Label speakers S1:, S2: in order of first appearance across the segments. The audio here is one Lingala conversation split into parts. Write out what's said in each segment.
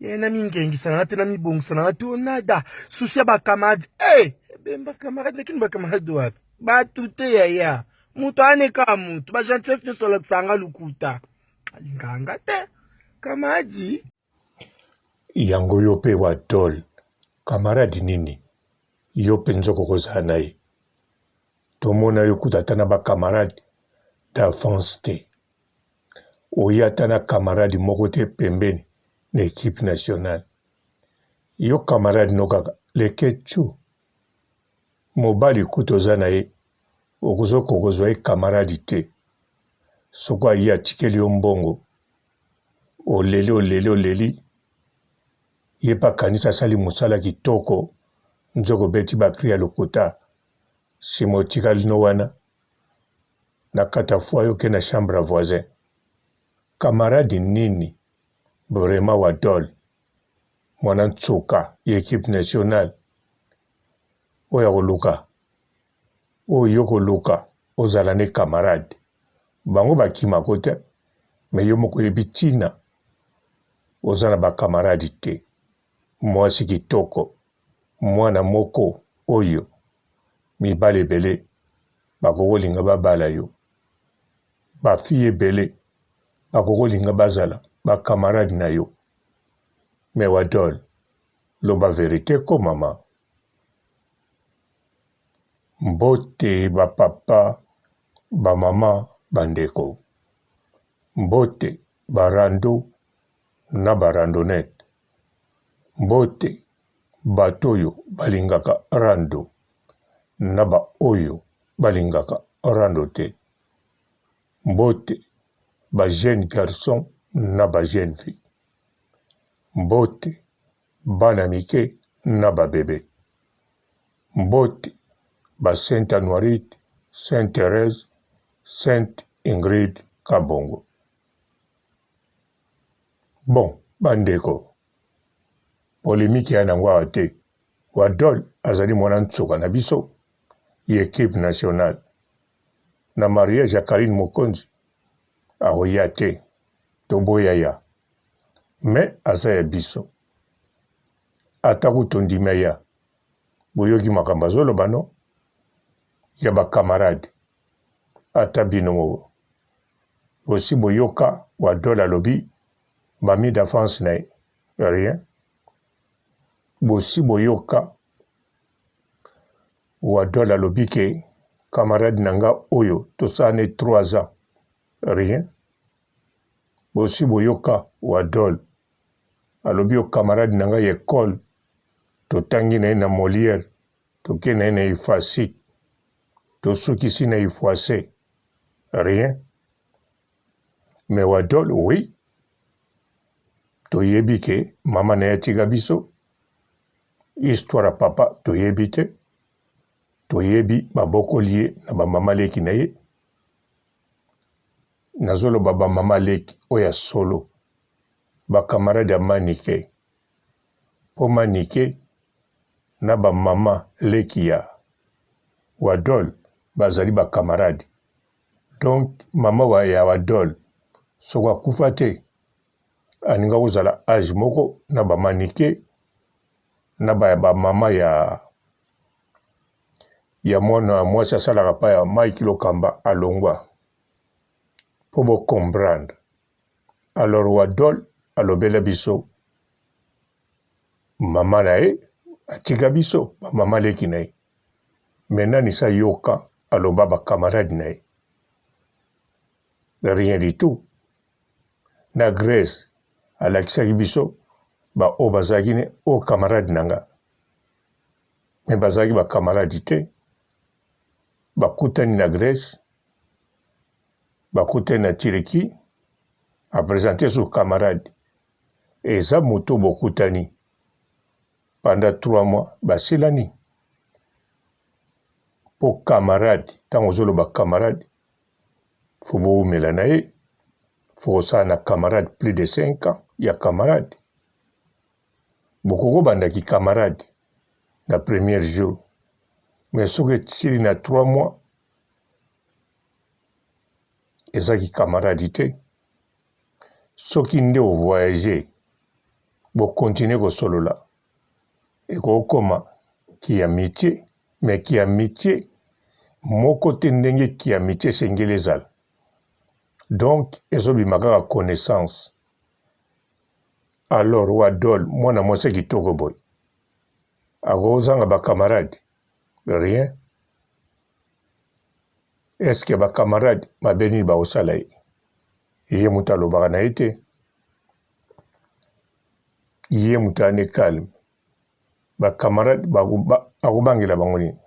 S1: Ye na mingengisa na te na mibongisa na to nada souci ya ba camarade. Eh, ebemba camarade lakini ba camarade wapi? Batu te yaya. Moto aneka moto, ba gentillesse nyonso olakisa nga lokuta. Alingaka nga te. Camarade.
S2: Yango yo pe wadol camarade nini yo penza okoki kozala na ye? Tomona yo kutu ata na ba camarade d'enfance te. Oye ata na camarade moko te pembeni na equipe nationale. Yo camarade no kaka leketchou mobali kutu oza na ye okozo kokozwa ye camarade te. Soko aye atikeli yo mbongo oleli oleli oleli ye pe akanisi asali mosala kitoko nzoka obeti ba cri ya lokuta sima otikali no wana na kata foi yo ke na chambre ya voisin camarade nini vraiment wadol mwana nsuka ya equipe nationale oyo akoluka oyo yo koluka ozala ne camarade bango bakimako te me yo moko oyebi ntina oza na bacamarade te mwasi kitoko mwana moko oyo mibali ebele bakoki kolinga babala yo ba fille ebele bakoki kolinga bazala ba camarade na yo mais wadol loba verite ko mama mbote ba papa ba mama ba ndeko mbote ba rando na ba randonnette mbote bato oyo balingaka rando na ba oyo balingaka rando te. Mbote ba jeunes garçons na ba jeunes filles. Mbote bana mike na ba bebe. Mbote ba Sainte Anuarite, Sainte Therèse, Sainte Ingrid Kabongo. Bon, bandeko, polemique ya nango awa te. Wadol azali mwana nsuka na biso ya equipe nationale. Na mariage ya Carine Mokonzi akoya te, toboya ya mais aza ya biso. Ata kutu tondimi aya, boyoki makambo azoloba no ya ba camarade ata bino moko bosi boyoka Wadol alobi ba mi d'avance na ye rien. Bosi boyoka Wadol alobi ke camarade na nga oyo tosala ne 3 ans rien. Bosi boyoka Wadol alobi yo camarade na nga ya ecole totangi na ye na Molière toke na ye na Ifasic tosukisi na Ifoise rien. Mais Wadol oui toyebi ke mama na ye atika biso histoire ya papa toyebi te toyebi babokoli ye na bamama leki na ye nazoloba bamama leki oyo ya solo bakamarade ya manike mpo manike na bamama leki ya wadol bazali bakamarade donc mama wa ya wadol soko akufa te alinga kozala age moko na ba manike na ba, ba mama ya ya mwana mwasi asalaka pa ya Mike Lokamba alongwa mpo bo comprendre alors wadol alobela biso mama na ye atika biso ba mama leki na ye mais nani sa yoka aloba ba camarade na ye rien du tout na Grèce alakisaki biso ba oyo bazalaki ne oyo camarade na nga mais bazalaki ba camarade te bakutani na Grèce bakutani na Turquie a presente sur camarade eza moto bokutani pendant 3 mois basilani po camarade ntango ozoloba camarade fo bowumela na ye fo kosala na camarade plus de 5 ans ya camarade bokoki kobanda ki camarade na premier jour mais soki esili na 3 mois eza ki camarade te soki nde ovoyage. Bo continuer kosolola ekokoma ki amitie mais ki amitie moko te ndenge ki amitie esengeli ezala. Donc ezobima kaka connaissance. Alors Wadol mwana mwasi ya kitoko boye akozanga ba camarade rien. Est ce que ba camarade mabe nini bakosala ye? Ye moto alobaka na ye te, ye moto ane calme. Ba camarade akobangela bango nini?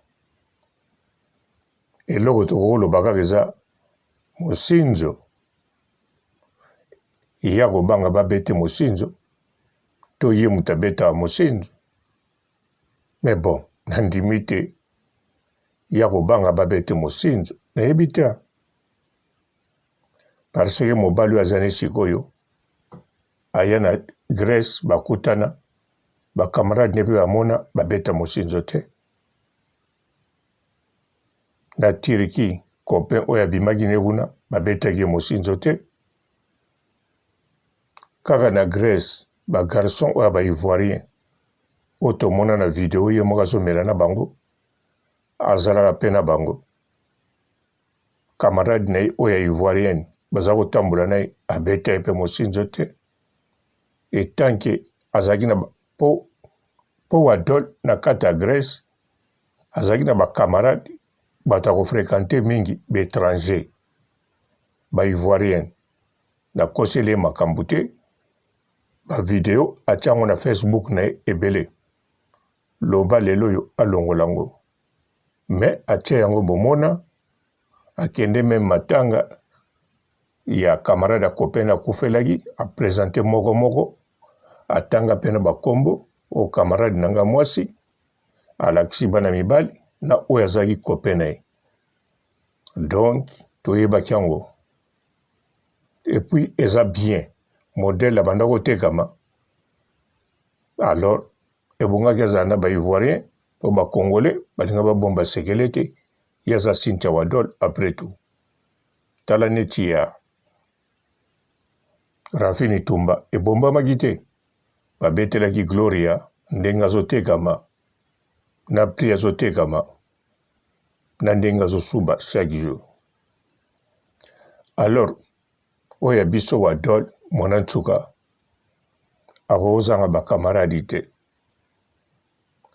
S2: Eloko tokoki koloba kaka eza mosinzo ye akobanga babete mosinzo to ye moto abetaka mosinzo. Mais bon, nandimi te ye akobanga babete mosinzo, nayebi te parce que mobali oyo aza ne sikoyo aya na Grèce bakutana ba camarade ne mpe bamona babeta mosinzo te. Na Turquie copain oyo abimaki ne kuna babetaki ye mosinzo te. Kaka na Grèce ba garçon oyo ya ba ivoirien oyo tomona na video ye moko azomela na bango azalaka mpe na bango camarade na ye oyo ya ivoirienne baza kotambola na ye abeta ye mpe mosinzo te etanke azalaki na po po wadol na kati ya Grèce azalaki na ba camarade bato ya kofrekante mingi ba étranger ba ivoirienne nakoseli ye makambo te ba video atia yango na Facebook na ye ebele loba lelo oyo alongola yango mais atia yango bomona akende meme matanga ya camarade ya copain akufelaki apresente moko moko atanga mpe na bakombo oyo camarade na nga mwasi alakisi bana mibali na oyo azalaki copain na ye donc toyebaki yango epuis eza bien modèle abanda kotekama alors ebongaki azala na ba ivoirien to ba congolais balinga babomba sekele te ye aza Cynthia Wadol après tout tala neti ya Raphine Tumba ebombamaki te babetelaki Gloria ndenge azotekama na prix azotekama na ndenge azosuba chaque jour alors oyo ya biso Wadol mwana nsuka akozanga ba camarade te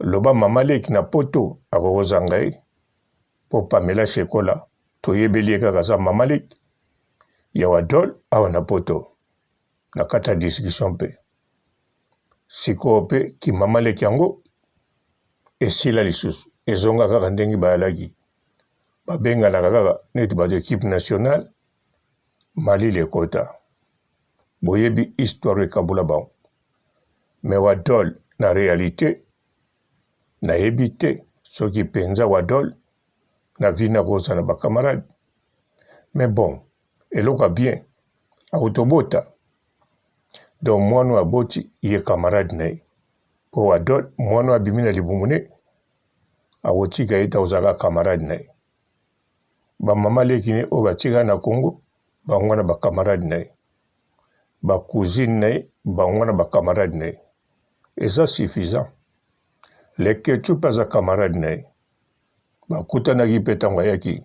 S2: loba mama leki na poto akokozanga ye po Pamela Shekola toyebeli ye kaka aza mama leki ya Wadol awa na poto na kati ya discussion mpe sikoyo mpe kimama leki yango esila lisusu ezonga kaka ndenge bayalaki babenganaka kaka neti bato ekipe nationale malili ekota boyebi histoire ekabola bango mais wadol na realite nayebi te soki mpenza wadol na vie nakozala na bacamarade mais bon eloko ya bien akotobota donc mwana oyo aboti ye camarade na ye po wadol mwana oyo abimi na libumu ne akotika ye te akozalaka camarade na ye bamama leki ne oyo batika na Congo bango wana ba camarade na ye ba cousine na ye bango wana ba camarade na ye eza suffisant leketchu mpe aza camarade na ye bakutanaki mpe ntango ayaki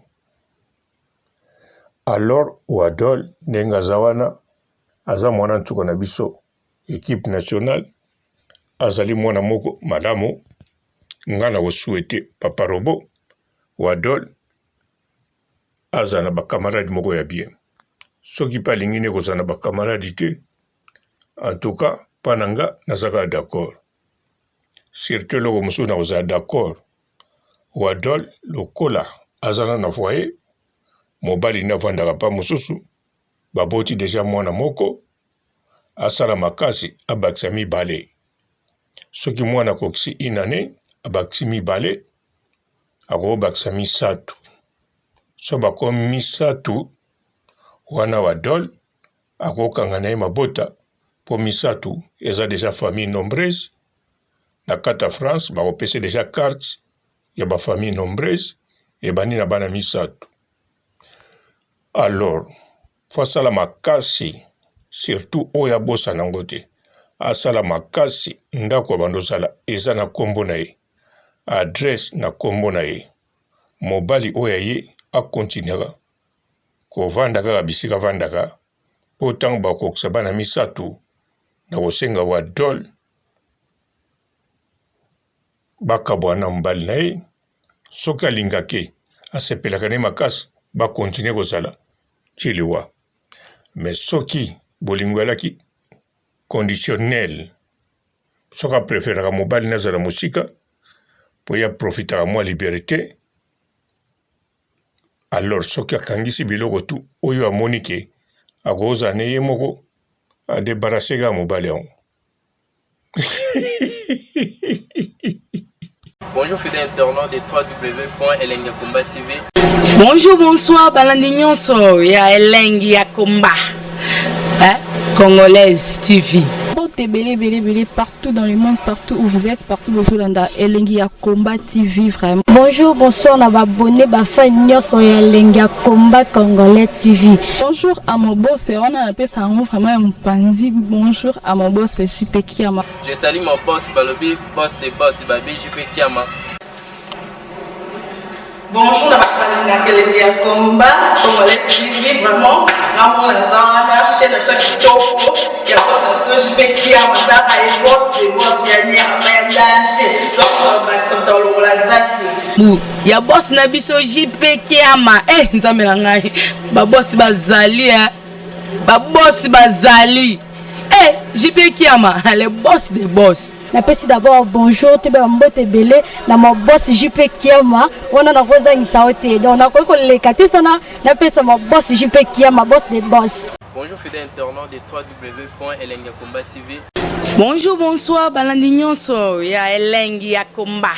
S2: alors wadol ndenge aza wana aza mwana nsuka na biso equipe nationale azali mwana moko malamu nga na kosuete papa robo wadol azala na ba camarade moko ya bien soki pe alingi ne kozala na ba camarade te en tout cas pa na nga naza kaka d'accord surtout eloko mosusu na kozala d'accord wadol lokola aza na na foyer mobali nde avandaka pa mosusu baboti deja mwana moko asala makasi abakisa mibale soki mwana akokisi une annee abakisi mibale akobakisa misato so bakomi misato wana wadol akokanga na ye mabota mpo misato eza deja famille nombreuse na kati ya France bakopesa deja carte ya ba famille nombreuse ebandi na bana misato alors fo asala makasi surtout oyo abosana yango te. Asala makasi ndako abanda osala eza na kombo na ye, adresse na kombo na ye. Mobali oyo ya ye a continuaka kovanda kaka bisika avandaka po tango bakokisa bana misatu na kosenga Wadol bakabwana na mobali na ye. Soki alingaka ye, asepelaka na ye makasi, ba continuer kozala ti liwa. Mais soki bolingo elaki conditionnel, soki a preferaka mobali na ye azala mosika po ye a profitaka mua liberte, alors soki akangisi biloko tout oyo amoni ke akozala na ye moko, a debarrasser kaka mobali yango.
S3: Bonjour fidèles internautes de www.elengiyakomba TV.
S4: Bonjour, bonsoir, balandi nyonso ya Elengi ya Komba. Hein? Congolaise TV.
S5: Mbote ebele ebele ebele partout dans le monde, partout où vous êtes, partout bozolanda Elengi ya Combat TV vraiment.
S6: Bonjour, bonsoir na ba abonnés ba fans nyonso ya Elengi ya Combat Congolais TV.
S5: Bonjour à mon boss, wana napesa yango vraiment ya mopanzi. Bonjour à mon boss JP Kiama.
S3: Je salue mon boss balobi boss de boss babi JP Kiama.
S7: Bonjour na bato balingaka elengi ya combat congolais TV vraiment ngamona naza wana chaîne na biso ya kitoko ya boss na biso JP Kiama tala ye boss de boss ya nyama ya danger donc bakisa moto alongola zaki
S4: Bu ya boss na biso JP Kiama eh nzambe na ngai ba boss bazali eh ba boss bazali eh JP Kiama le boss des boss.
S6: Napesi d'abord bonjour toyeba mbote ebele na ma boss JP Kiama wana nakozangisa yo te donc nakoki koleka te sana napesa ma boss JP Kiama boss des boss.
S3: Bonjour fidèles internautes de www.elengiyakomba TV.
S4: Bonjour, bonsoir, balandi nyonso ya Elengi ya Komba.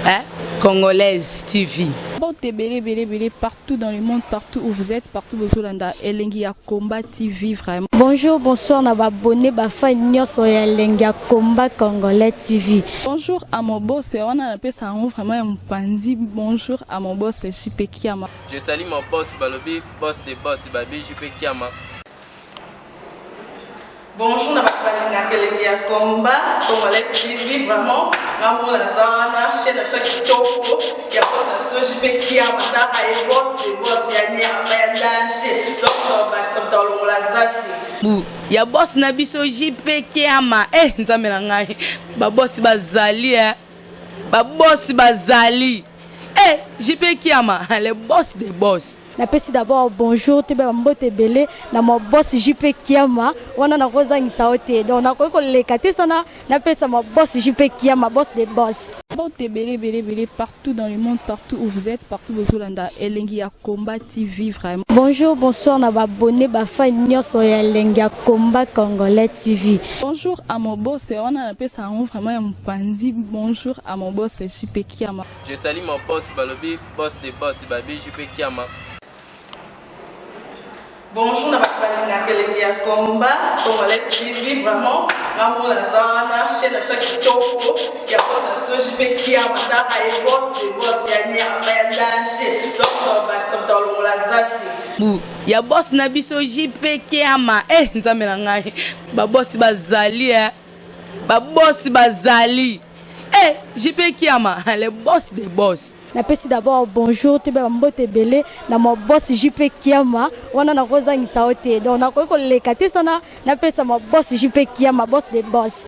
S4: Hein? Congolaise TV.
S5: Mbote ebele ebele ebele partout dans le monde, partout où vous êtes, partout bozolanda Elengi ya Combat TV vraiment.
S6: Bonjour, bonsoir na ba abonnés ba fans nyonso ya Elengi ya Combat Congolais TV.
S5: Bonjour à mon boss, wana napesa yango vraiment ya mopanzi. Bonjour à mon boss JP Kiama.
S3: Je salue mon boss balobi boss de boss babi JP Kiama.
S7: Bonjour na bato balingaka elengi ya combat congolais TV vraiment ngamona naza wana chaîne na biso ya kitoko ya boss na biso JP Kiama tala ye boss de boss ya nyama ya danger donc bakisa moto alongola zaki
S4: Bu ya boss na biso JP Kiama eh nzambe na ngai ba boss bazali eh ba boss bazali eh JP Kiama le boss des boss.
S6: Napesi d'abord bonjour toyeba mbote ebele na ma boss JP Kiama wana nakozangisa yo te donc nakoki koleka te sana napesa ma boss JP Kiama boss des boss.
S5: Mbote ebele ebele ebele partout dans le monde, partout où vous êtes, partout bozolanda Elengi ya Combat TV vraiment.
S6: Bonjour, bonsoir na ba abonnés ba fans nyonso ya Elengi ya Combat Congolais TV.
S5: Bonjour à mon boss, wana napesa yango vraiment ya mopanzi. Bonjour à mon boss JP Kiama.
S3: Je salue mon boss balobi boss de boss babi JP Kiama.
S7: Bonjour na bato balingaka elengi ya combat congolais TV vraiment ngamona naza wana chaîne na biso ya kitoko ya boss na biso JP Kiama tala ye boss de boss ya nyama ya danger donc bakisa moto alongola zaki.
S4: Bu ya boss na biso JP Kiama eh nzambe na ngai ba boss bazali eh ba boss bazali eh JP Kiama le boss des boss.
S6: Napesi d'abord bonjour toyeba mbote ebele na ma boss JP Kiama wana nakozangisa yo te donc nakoki koleka te sana napesa ma boss JP Kiama boss des boss.